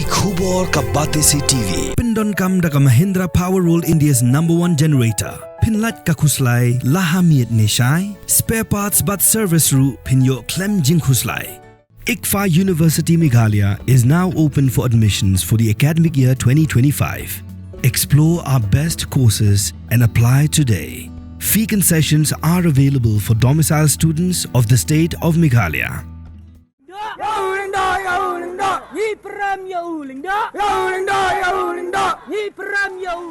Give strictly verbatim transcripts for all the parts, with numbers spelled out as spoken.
Khubor ka Batesi T V. Pyndonkam da ka Mahindra Power World, India's number one generator. Pynlait ka khuslai la ha miet ne shai. Spare parts bad service ruh phin ïoh khlem jingkhuslai. ICFAI University Meghalaya is now open for admissions for the academic year twenty twenty-five. Explore our best courses and apply today. Fee concessions are available for domicile students of the state of Meghalaya. Ya u lyngdoh, ya u lyngdoh. Ngi pyrem ya u lyngdoh. Ya u lyngdoh, ya u lyngdoh. Ngi pyrem ya u.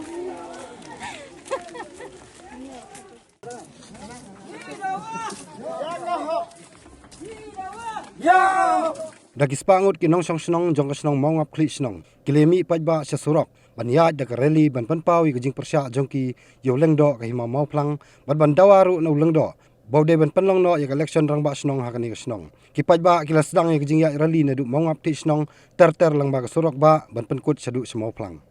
Da ki spah ngut ki nongshong shnong jong ka shnong Mawngap Khlieh Shnong ki la mih paidbah sha surok ban ïaid da ka rally ban pynpaw ïa ka jingpyrshah jong ki ïa u lyngdoh ka Hima Mawphlang bad ban dawa ruh na u lyngdoh ba u dei ban pynlong noh ïa ka election rangbah shnong ha kane ka shnong. Ki paidbah ki la sdang ïa ka jingïaid rally naduh Mawngap Khlieh Shnong ter ter lyngba ka surok bah ban pynkut shaduh sha Mawphlang.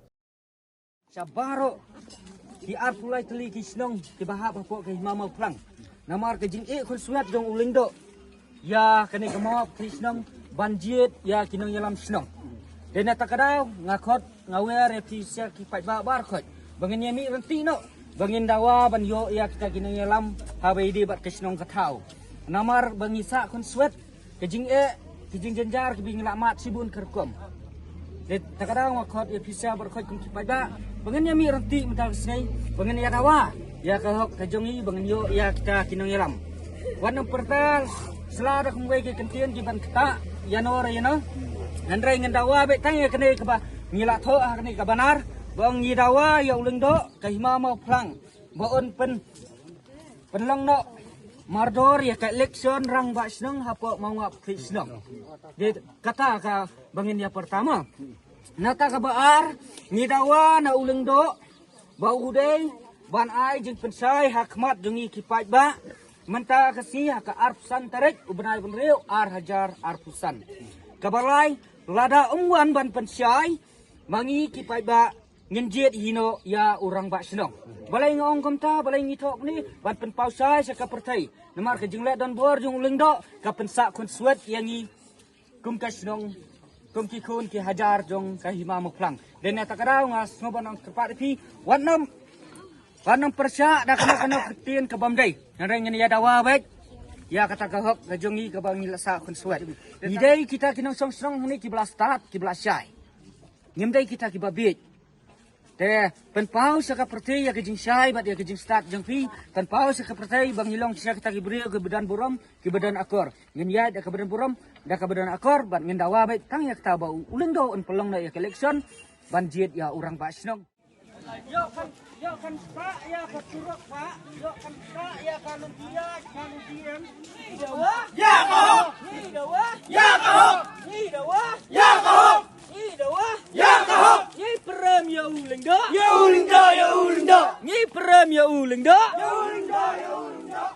Sha baroh ki arphew lai tylli ki shnong kiba hap hapoh ka Hima Mawphlang. Namar ka jingeh khunswet jong u lyngdoh ïa kane ka Mawngap Khlieh Shnong ban jied ïa ki nongïalam shnong. Dei na kata ka daw nga khot nga wer ïa phi sha ki paidbah baroh khoit ba ngin ïa mih ryntih noh ba ngin dawa ban ïoh ïa kita ki nongïalam haba ïadei bad ka shnong ka thaw. Namar ba ngi sah khunswet ka jingeh, ka jingjynjar kaba ngi la mad shibun ka rukom. Dei na kata ka daw nga khot ïa phi sha baroh khoit kum ki paidbah ba ngin ïa mih ryntih mynta ka sngi ba ngin ïa dawa ïa ka hok ka jong ngi ba ngin ïoh ïa kita ki nongïalam. Wat nym pyrta sla da kumwei ki kyntien kiban ktah ïano re ïano. Hynrei ngin dawa beit tang ïa kane kaba ngi la thoh ha kane ka banner ba ngi dawa ïa u lyngdoh ka Hima Mawphlang ba un pyn pynlong noh mardor ïa ka election rangbah shnong hapoh Mawngap Khlieh Shnong. Dei kata kaba ngin ïa pyrta mo. Na kata kaba ar ngi dawa na u lyngdoh ba u dei ban ai jingpynshai ha khmat jong ngi ki paidbah mynta ka sngi ha ka arphew san tarik u bnai ba hynriew ar hajar arphew san. Kaba lai lada um wan ban pynshai ma ngi ki paidbah ngin jied hi noh ïa u rangbah shnong. Balei nga ong kumta, balei ngi thoh kumne, ban pynpaw shai sha ka pyrthei. Namar ka jingleh donbor jong u lyngdoh ka pynsah khunswet ïa ngi kum ka shnong, kum ki khun ki hajar jong ka Hima Mawphlang. Dei na kata ka daw nga sngew ban ong kyrpad ïa phi, wat nym, wat nym pyrshah da kano kano ka ktien kabym dei. Hynrei ngin ïa dawa beit ïa kata ka hok ka jong ngi kaba ngi la sah khunswet. Ngi dei kita ki nongshong shnong hangne kiba la stad, kiba la shai. Ngim dei kita kiba bieit. Te pynpaw sha ka pyrthei ïa ka jingshai bad ïa ka jingstad jong phi. Pynpaw sha ka pyrthei ba ngi long shisha kita ki briew kiba don burom, kiba don akor. Ngin ïaid da kaba don burom, da kaba don akor bad ngin dawa beit tang ïa kata ba u lyngdoh un pynlong noh ïa ka election ban jied ïa u rangbah shnong. Ïoh kan, ïoh kan ktah ïa ka surok bah, ïoh kan ktah ïa ka lynti ïaid, ka lynti em. Ngi dawa. Ïa ka hok. Ngi dawa. Ïa ka hok. Ngi dawa. Ïa ka hok. Ngi dawa. Ïa ka hok. Ngi pyrem ïa u lyngdoh. Ïa u lyngdoh, ïa u lyngdoh. Ngi pyrem ïa u lyngdoh. Ïa u lyngdoh, ïa u lyngdoh.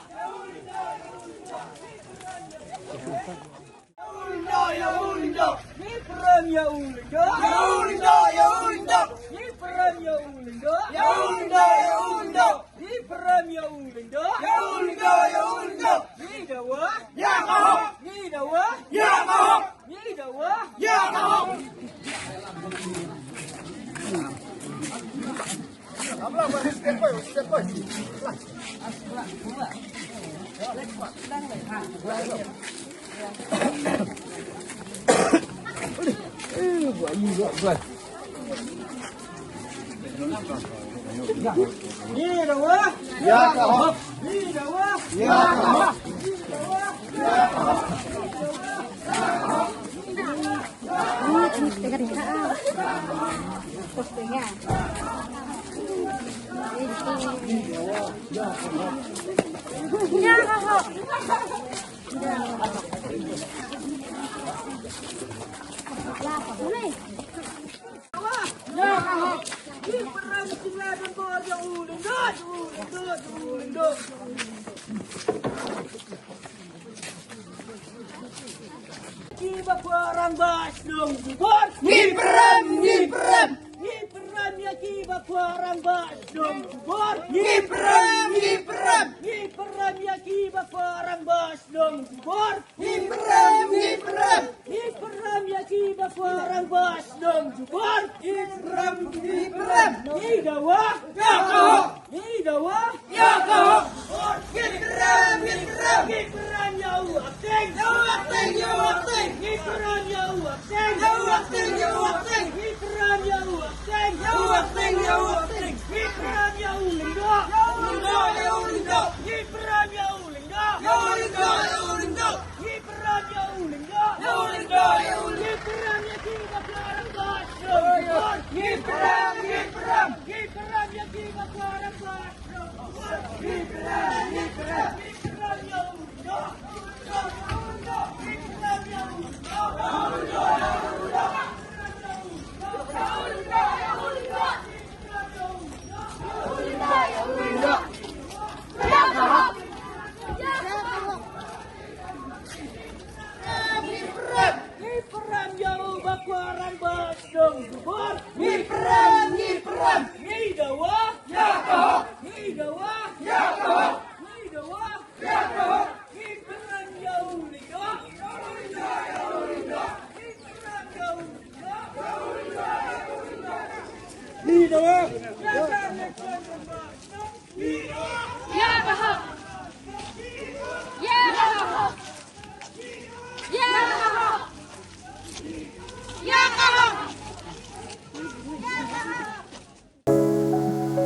Ïa u lyngdoh, ïa u lyngdoh. Ngi pyrem ïa u lyngdoh. Ïa u lyngdoh, ïa u lyngdoh. Ngi pyrem ïa u lyngdoh. Ïa u lyngdoh, ïa u lyngdoh. Ngi pyrem ïa u lyngdoh. Ïa u lyngdoh, ïa u lyngdoh. Ngi dawa. Ïa ka hok. Ngi dawa. Ïa ka hok. Ngi dawa. Ïa ka hok. Ngi dawa. Ïa ka hok. Ngi dawa. Ïa ka hok. Kiba khwa rangbah shnong jubor. Ngi pyrem, ngi pyrem. Ngi pyrem ïa kiba khwa rangbah shnong jubor. Ngi pyrem, ngi pyrem. Ngi pyrem ïa kiba khwa rangbah shnong jubor. Ngi pyrem, ngi pyrem. Ngi pyrem ïa Barang bas dong jubar. Ngi prem, ngi prem. Ngi dawa. Ïa ka hok. Ngi dawa. Ïa ka hok. Ngi prem, ngi prem. Ngi prem ïa u Akteng. Ïa u Akteng, ïa u Akteng. Ngi prem ïa u Akteng. Ïa u Akteng, ïa u Akteng. Ngi prem ïa u Akteng. Ïa u Akteng, ïa u Akteng. Ngi prem ïa u Lyngdoh. Ïa u Lyngdoh, ïa u Lyngdoh. Ngi prem ïa u Lyngdoh. Ïa u Lyngdoh, ïa u Lyngdoh. Ngi prem ïa u Lyngdoh. Ïa u Lyngdoh, ïa u Lyngdoh. Ngi prem ïa ki bakla rangbah. Ngi prem, ngi prem. Ngi prem ïa ki bakla rangbah. Ngi prem, ngi prem. Ngi prem ïa u Lyngdoh. Ngi prem ïa u Lyngdoh. Ngi prem ïa u bakla rangbah sdang jubor. Ngi prem, ngi prem. Ngi dawa. Ïa ka hok. Ngi dawa. Ïa ka hok. Ngi dawa. Ïa ka hok. Ngi prem ïa u Lyngdoh. Ngi prem ïa u Lyngdoh. Ngi dawa. Ïa ka hok. Ïa ka hok. Ïa ka hok. Ïa ka hok.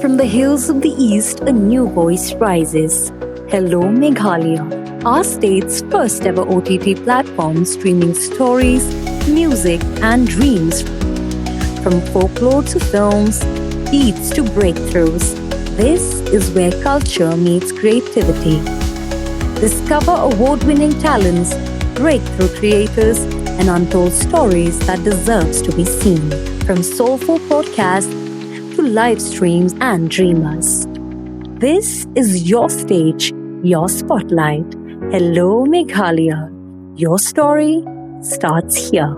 From the hills of the East, a new voice rises. Hello, Meghalaya, our state's first ever O T T platform streaming stories, music, and dreams. From folklore to films, beats to breakthroughs, this is where culture meets creativity. Discover award winning talents, breakthrough creators, and untold stories that deserves to be seen. From soulful podcasts to live streams and dreamers. This is your stage, your spotlight. Hello, Meghalaya. Your story starts here.